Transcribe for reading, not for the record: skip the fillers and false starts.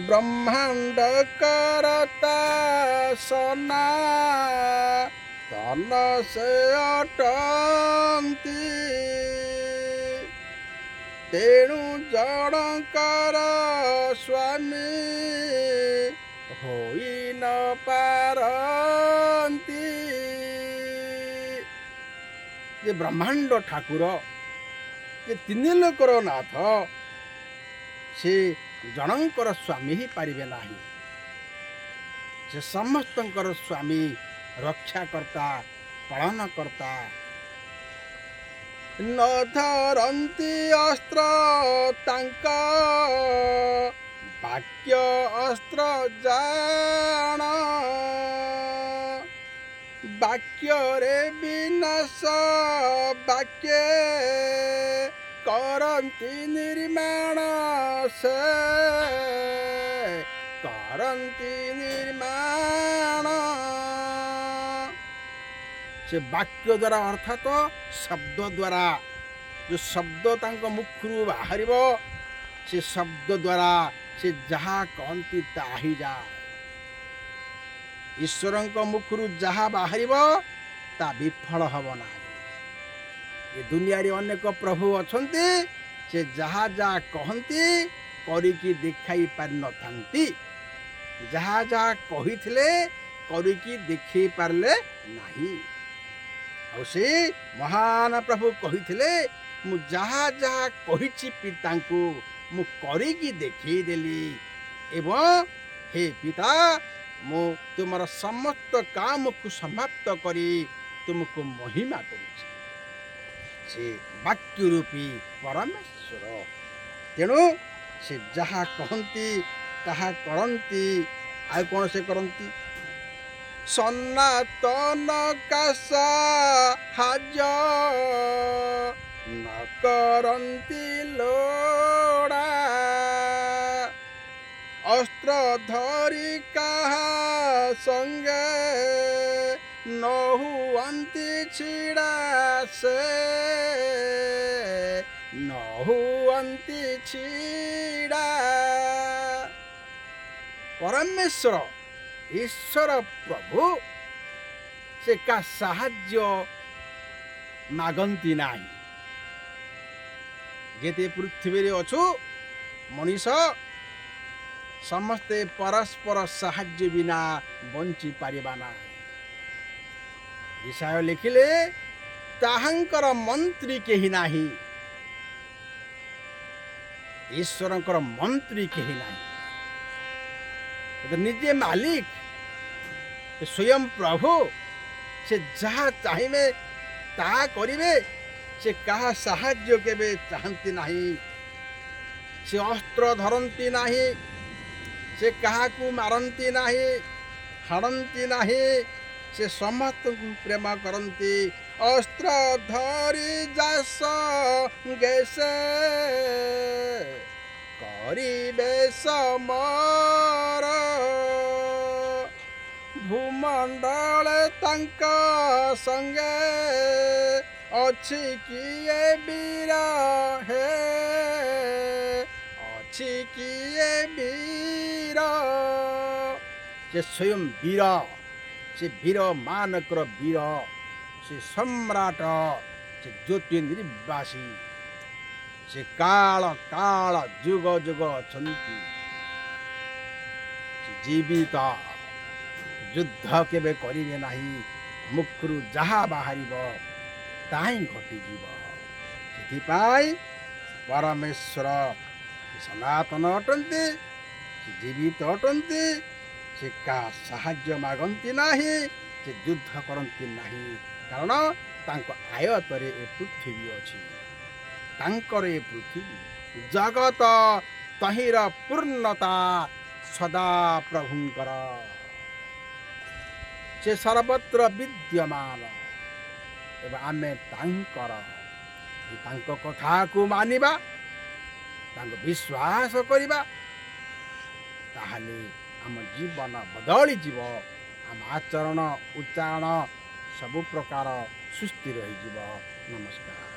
ବ୍ରହ୍ମାଣ୍ଡ କରତା ସନାତନ ସେ ଅଟନ୍ତି। ତେଣୁ ଜଣଙ୍କର ସ୍ୱାମୀ ହୋଇ ନ ପାରନ୍ତି। ଯେ ବ୍ରହ୍ମାଣ୍ଡ ଠାକୁର, ଯେ ତିନି ଲୋକର ନାଥ, ସେ ଜଣଙ୍କର ସ୍ୱାମୀ ହେଇପାରିବେ ନାହିଁ। ସେ ସମସ୍ତଙ୍କର ସ୍ୱାମୀ, ରକ୍ଷାକର୍ତ୍ତା, ପାଳନକର୍ତ୍ତା। ନ ଧରନ୍ତି ଅସ୍ତ୍ର ତାଙ୍କ ବାକ୍ୟ ଅସ୍ତ୍ର ଜାଣ, ବାକ୍ୟରେ ବିନାଶ, ବାକ୍ୟେ କରନ୍ତି ନିର୍ମାଣ, ସେ କରନ୍ତି ନିର୍ମାଣ। ସେ ବାକ୍ୟ ଦ୍ୱାରା, ଅର୍ଥାତ ଶବ୍ଦ ଦ୍ୱାରା, ଯେଉଁ ଶବ୍ଦ ତାଙ୍କ ମୁଖରୁ ବାହାରିବ, ସେ ଶବ୍ଦ ଦ୍ୱାରା ସେ ଯାହା କହନ୍ତି ତାହା ହେଇଯାଏ। ଈଶ୍ୱରଙ୍କ ମୁଖରୁ ଯାହା ବାହାରିବ ତା ବିଫଳ ହେବ ନାହିଁ। ଏ ଦୁନିଆରେ ଅନେକ ପ୍ରଭୁ ଅଛନ୍ତି, ସେ ଯାହା ଯାହା କହନ୍ତି କରିକି ଦେଖାଇ ପାରିନଥାନ୍ତି। ଯାହା ଯାହା କହିଥିଲେ କରିକି ଦେଖେଇ ପାରିଲେ ନାହିଁ। ଆଉ ସେ ମହାନ ପ୍ରଭୁ କହିଥିଲେ, ମୁଁ ଯାହା ଯାହା କହିଛି ପିତାଙ୍କୁ, ମୁଁ କରିକି ଦେଖେଇଦେଲି, ଏବଂ ହେ ପିତା, ମୁଁ ତୁମର ସମସ୍ତ କାମକୁ ସମାପ୍ତ କରି ତୁମକୁ ମହିମା କରୁଛି। ସେ ବାକ୍ୟ ରୂପୀ ପରମେଶ୍ୱର। ତେଣୁ ସେ ଯାହା କହନ୍ତି ତାହା କରନ୍ତି। ଆଉ କ'ଣ ସେ କରନ୍ତି? ସନାତନ କାଶ ହାଜ ନ କରନ୍ତି ଲୋଡ଼ା, ଅସ୍ତ୍ର ଧରି କାହା ସଙ୍ଗେ ନ ହୁଅନ୍ତି ଛିଡ଼ା, ସେ ନ ହୁଅନ୍ତି ଛିଡ଼ା। ପରମେଶ୍ୱର ଈଶ୍ୱର ପ୍ରଭୁ ସେ କା ସାହାଯ୍ୟ ମାଗନ୍ତି ନାହିଁ। ଯେତେ ପୃଥିବୀରେ ଅଛୁ ମଣିଷ, ସମସ୍ତେ ପରସ୍ପର ସାହାଯ୍ୟ ବିନା ବଞ୍ଚି ପାରିବା ନାହିଁ। ଯିଶାଇୟ ଲେଖିଲେ, ତାହାଙ୍କର ମନ୍ତ୍ରୀ କେହି ନାହିଁ। ଈଶ୍ୱରଙ୍କର ମନ୍ତ୍ରୀ କେହି ନାହିଁ। ନିଜେ ମାଲିକ, ସ୍ୱୟଂ ପ୍ରଭୁ। ସେ ଯାହା ଚାହିଁବେ ତାହା କରିବେ। ସେ କାହା ସାହାଯ୍ୟ କେବେ ଚାହାନ୍ତି ନାହିଁ। ସେ ଅସ୍ତ୍ର ଧରନ୍ତି ନାହିଁ, ସେ କାହାକୁ ମାରନ୍ତି ନାହିଁ, ହାଣନ୍ତି ନାହିଁ। ସେ ସମସ୍ତଙ୍କୁ ପ୍ରେମ କରନ୍ତି। ଅସ୍ତ୍ର ଧରି ଯାସ ଗେସେ କରିବେ ସମର, ଭୂମଣ୍ଡଳେ ତାଙ୍କ ସଙ୍ଗେ ଅଛି କିଏ ବୀର ହେ, ଅଛି କିଏ ବୀର? ସେ ସ୍ୱୟଂ ବୀର, ସେ ବୀର ମାନଙ୍କର ବୀର, ସେ ସମ୍ରାଟ, ସେ ଜ୍ୟୋତି ନିର୍ବାସୀ, ସେ କାଳ କାଳ ଯୁଗ ଯୁଗ ଅଛନ୍ତି, ସେ ଜୀବିତ। ଯୁଦ୍ଧ କେବେ କରିବେ ନାହିଁ। ମୁଖରୁ ଯାହା ବାହାରିବ ତାହା ହିଁ ଘଟିଯିବ। ସେଥିପାଇଁ ପରମେଶ୍ୱର ସନାତନ ଅଟନ୍ତି, ସେ ଜୀବିତ ଅଟନ୍ତି। ସେ କାହା ସାହାଯ୍ୟ ମାଗନ୍ତି ନାହିଁ, ସେ ଯୁଦ୍ଧ କରନ୍ତି ନାହିଁ, କାରଣ ତାଙ୍କ ଆୟତରେ ଏ ପୃଥିବୀ ଅଛି। ତାଙ୍କର ଏ ପୃଥିବୀ ଜଗତ ତହିଁର ପୂର୍ଣ୍ଣତା ସଦା ପ୍ରଭୁଙ୍କର। ସେ ସର୍ବତ୍ର ବିଦ୍ୟମାନ ଏବଂ ଆମେ ତାଙ୍କର। ତାଙ୍କ କଥାକୁ ମାନିବା, ତାଙ୍କୁ ବିଶ୍ୱାସ କରିବା, ତାହେଲେ ଆମ ଜୀବନ ବଦଳିଯିବ। ଆମ ଆଚରଣ, ଉଚ୍ଚାରଣ ସବୁ ପ୍ରକାର ସୁସ୍ଥିର ହେଇଯିବ। ନମସ୍କାର।